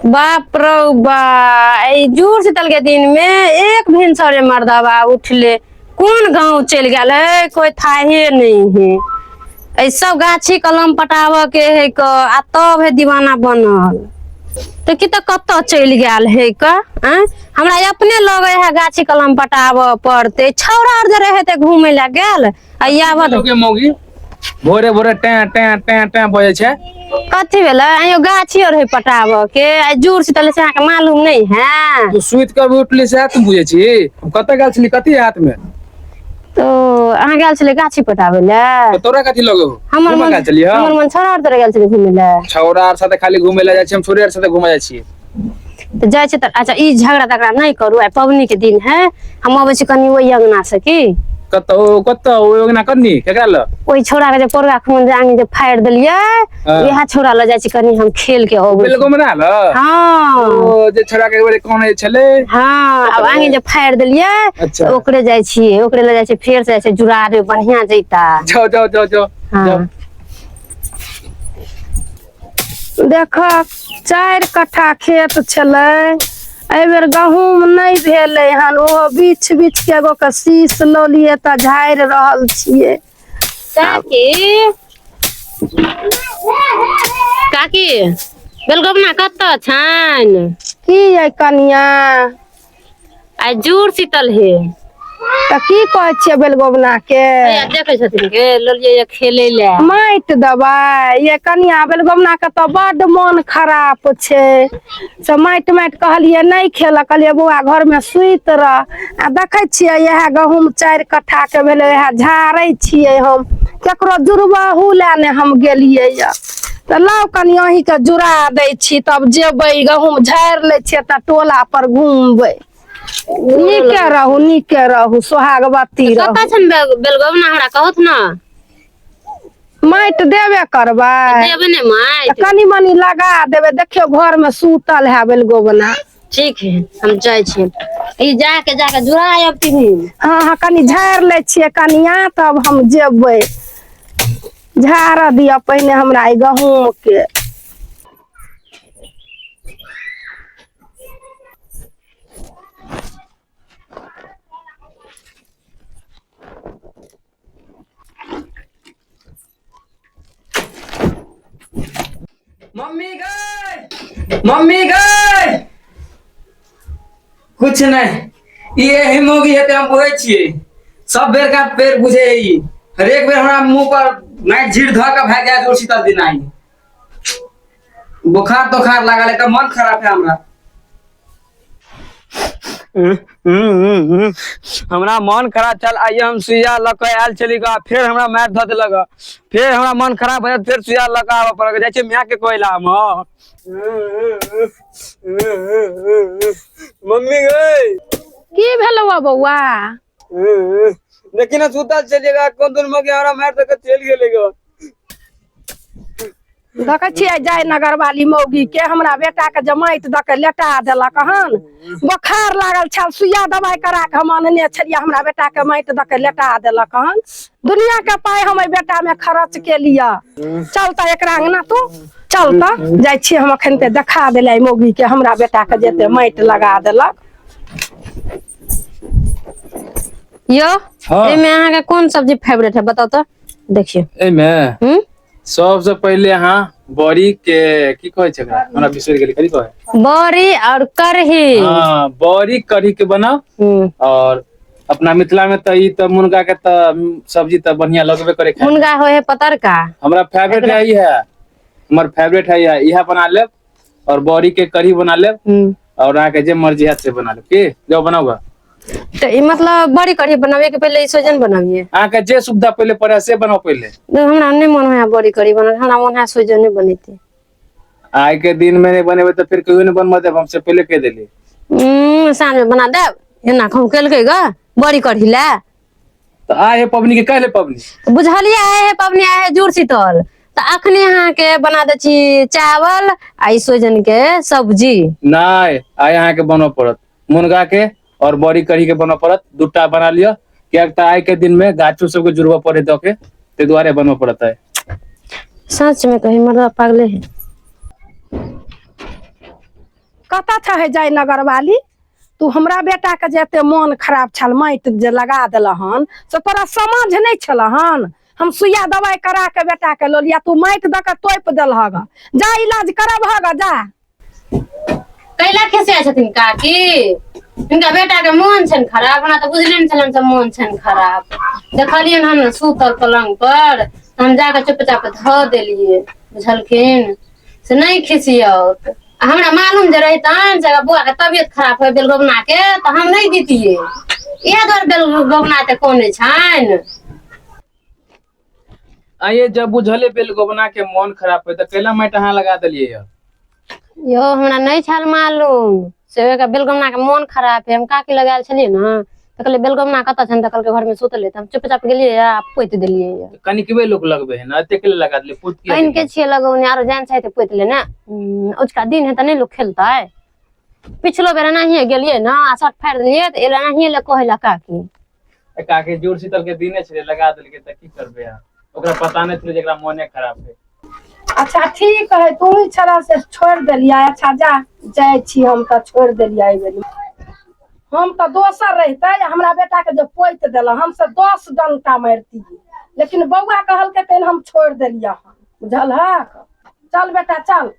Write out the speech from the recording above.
बाप रौ बा, एहि जूड़ शीतल के दिन में एक भिनसरे मर्दबा उठले कोन गांव चलि गेल है, कोई थाहे नहीं है। एहि सब गाछी कलम पटाबऽ के है क, आ तब है दीवाना बनल। तऽ की तऽ कतऽ चलि गेल है क? आँय, हमरा अपने लगे है गाछी कलम पटाबऽ पड़तै। छौड़ा आर जे रहे ते घूमे लए गेल आ यावत लोके मौगी भोरे भोरे टें टें टें टें बजै छै। कथी भेलै? आइयो गाछी आर है पटाबऽ के, आइ जूड़ शीतल से अहाँके मालूम नहीं है? तू सुति कऽ भी उठली से तू बुझै छी हम कतऽ गेल छली, कथी हाथ में? तो अहाँ गेल छलै गाछी पटाबै लए? तऽ तोरा कथी लगौ? हमर घूमऽ मन गेल छली हम? हमर मन छौड़ा आर तर गेल छलै घूमै लए। छौड़ा आर साथे खाली घूमे लए जाइ छी हम, छोड़े आर साथे घूमे जाइ छियै। तऽ जाइ छै तऽ अच्छा, ई झगड़ा तगड़ा नहि करू, आइ पबनी के दिन है। हम अबै छी कनि ओहि अंगना से की कतऽ ओ कतऽ ओ अंगना कन्नी केकरा लग? ओहि छौड़ा के जे पोरगा खून जे आंगी जे फाड़ि देलियै, इएह छौड़ा लऽ जाइ छी, कनि हम खेल के अबै छी। बेलगोमरा लग? हँ। ओ जे छौड़ा के एक बेर कोन छलै? हँ, आब आंगी जे फाड़ि देलियै। अच्छा। तऽ ओकरे जाइ छियै, ओकरे लऽ जाइ छियै, फेर से जाइ छियै जुड़ा देबै, बढ़िआँ जैता। जाओ जाओ जाओ जाओ। हँ। जाओ। देख, 4 कट्ठा खेत छलै, एहिबेर गहूँम नहि भेलै हन। ओहो बीछ बीछ के एगो के शीश लऽ लियै तऽ झाड़ि रहल छियै। काकी, काकी, बेलगोबना कतऽ छनि? की यै कनिया? आइ जूड़ शीतल हे। तऽ की कहै छियै बेलगोबना के? हैया देखै छथिन के ललियै ये खेलै लए। माटि देबै ये कनिया? बेलगोबना के तऽ बड्ड मोन खराप छै, से माटि माटि कहलियै नहि खेलक। कहलियै बौआ, घरमे सुति रह। आ देखै छियै, इएह गहूँम 4 कट्ठाके भेलै, इएह झाड़ै छियै हम। केकरो जुड़बहु लए नहि हम गेलियै यऽ। तऽ लाउ कनि, अहीँके जुड़ा दै छी, तब जेबै। गहूँम झाड़ि लै छियै तऽ टोला पर घूमबै। नीके रहू, नीके रहू, सोहागवती रहू। कतऽ छनि बेलगोबना, हमरा कहत ने। माटि देबे करबै? देबै ने माटि। कनि मनि लगा देबै। देखियौ, घरमे सुतल है बेलगोबना। ठीक है, हम जाइ छी। ई जाके जाके जुड़ा आयब तिमी। हँ हँ, कनि झाड़ि लै छियै कनिया, तब हम जेबै। झाड़ऽ दिअ पहिने हमरा ई गहूँमके। मम्मी गए, मम्मी गए। कुछ नहीं, ई एही मौगी हेतै, हम बुझै छियै। सब बेर का पेड़ बुझे है ई। हरेक बेर हमरा मुंह पर नाइट झीर धऽ के भागि जाय। शीतल दिन आई बुखार तोखार लागल है, मन खराब है हमरा। हमरा मन खराब चल। आइए हम सुइया लऽ कऽ आयल छली ग, फेर हमरा मारि धऽ देलक। फेर हमरा मन खराब भऽ जायत, फेर सुइया लऽ कऽ आबऽ पड़त। जाइ छियै माय के कहै ला हम। मम्मी गई। की भेलौ बौआ? देखी ना, सुतल छलियै, कोन दिन मगे हमरा मारि दऽ कऽ चलि गेलै ग। देखै छियै जयनगर वाली मौगी के, हमरा बेटा के जे माटि दऽ के लेटा देलक हन। बोखार लागल छल, सुइया दवाइ करा के हम अनने छलियै, हमरा बेटा के माटि दऽ के लेटा देलक हन। दुनिया के पाइ हम एहि बेटा में खर्च केलियै। चल तऽ एकरा अंगना तू चल तऽ, जाइ छियै हम अखन ते देखा देलै मौगी के, हमरा बेटा के जेते माटि लगा देलक। यौ। हाँ। एहिमे अहाँके कोन सब्जी फेवरेट है, बताउ तऽ देखियौ। एहिमे? हम्म। सबसे पहिले अहाँ बड़ी के की कहै छै एकरा, हमरा बिसरि गेली, कथी कहै? बड़ी और कढ़ी। हाँ, बड़ी कढ़ी के बनाउ। और अपना मिथिला में तऽ ई तऽ मुनगा के तऽ सब्जी तऽ बढ़िया लगबे करे खाय में। मुनगा होइ है पतरका। हमरा फेवरेट है ई है, हमर फेवरेट है इहे, इहे बना लेब और बड़ी के कढ़ी बना लेब। और अहाँके जे मर्जी हैत से बना लेब। की जाओ, बनाउ गा। तऽ ई मतलब बड़ी कढ़ी बनाबे के पहिले ई सोजन बनाबिए? अहाँके जे सुविधा पहिले पड़े से बनाउ पहिले। तऽ हमरा नहि मन होया बड़ी कढ़ी बनाबे, हमरा मन है सोजने बनेते। आइ के दिन में नहि बनेबै तऽ फिर कहियो नहि बनबऽ देब हम, से पहिले कहि देली। साँझ में बना देब। एना कहूँ केलकै ग बड़ी कढ़ी लए। तऽ आइ हे पबनी के काल्हि पबनी? बुझलियै, आइ हे पबनी, आइ हे जुड़ शीतल, तऽ अखने अहाँके बना दै छी चावल आ ई सोजन के सब्जी। नहि, आइ अहाँके बनबऽ पड़त मुनगा के और बड़ी कढ़ी के बनबऽ पड़त। दूटा बना लिअ, कियाक तऽ आइ के दिन में गाछो सबके जुड़बऽ पड़े दऽ के, ताहि दुआरे बनबऽ पड़त आइ। सच में कही, मर्दा पागले है। कतऽ छह जयनगर वाली तू हमरा बेटाके जे एते मोन खराब छल माटि जे लगा देलहन से तोरा समझ नहि छलहन हम सुइया दवाइ करा के बेटाके लऽ लिया तू माटि दऽ के तोपि देलहक जा इलाज करबह ग जा। कैला खिसिया छथिन काकी? हिनका बेटा के मोन छनि खराब। हमरा तऽ बुझले नहि छलनि से मोन छनि खराब। देखलियनि हम सुतल पलंग पर, तऽ हम जाके चुपचाप धऽ देलियै, बुझलखिन? से नहि खिसियौत। आ हमरा मालूम जे रहितनि से बौआ के तबियत खराब होइ बेलगोबना के, तऽ हम नहि दितियै। इएह दुआरे बेलगोबना के कोने छनि। आइए जब बुझले बेलगोबना के मोन खराब है तऽ कैला माटि अहाँ लगा देलियै यऽ? यौ, हमरा नहि छल मालूम से ओकर बेलगमना के मोन खराब है। हम काकी लग आयल छलियै ने, तऽ कहलियै बेलगमना कतऽ छनि? तऽ कहलकै घरमे सुतले। तऽ हम चुपचाप गेलियै आ पोति देलियै यऽ। कनिकबे लोक लगबे है ना, एते के लगा देलियै पोत किया? कनि के छियै लगौने, आरो जान छै तऽ पोति ले ने। अजुका दिन है तऽ नहि लोक खेलतै। पिछलो बेर एनाहिए गेलियै ने आ शर्ट फाड़ि देलियै तऽ एनाहिए लए कहै लए काकी। काकी, जोर शीतल के दिने छलै, लगा देलकै तऽ की करबै अहाँ? ओकरा पता नहि छलै जेकरा मोने खराब है। अच्छा ठीक है, तू ही छला से छोड़ि देलियै। अच्छा जा, जाइ छी हम तऽ छोड़ि देलियै। एहि बेर हम तऽ दोसर रहितै, हमरा बेटाके जे पोति देलक, हम से 10 डंटा मारितियै, लेकिन बौआ कहलकै तहन हम छोड़ि देलियै हन, बुझलहक? चल बेटा चल।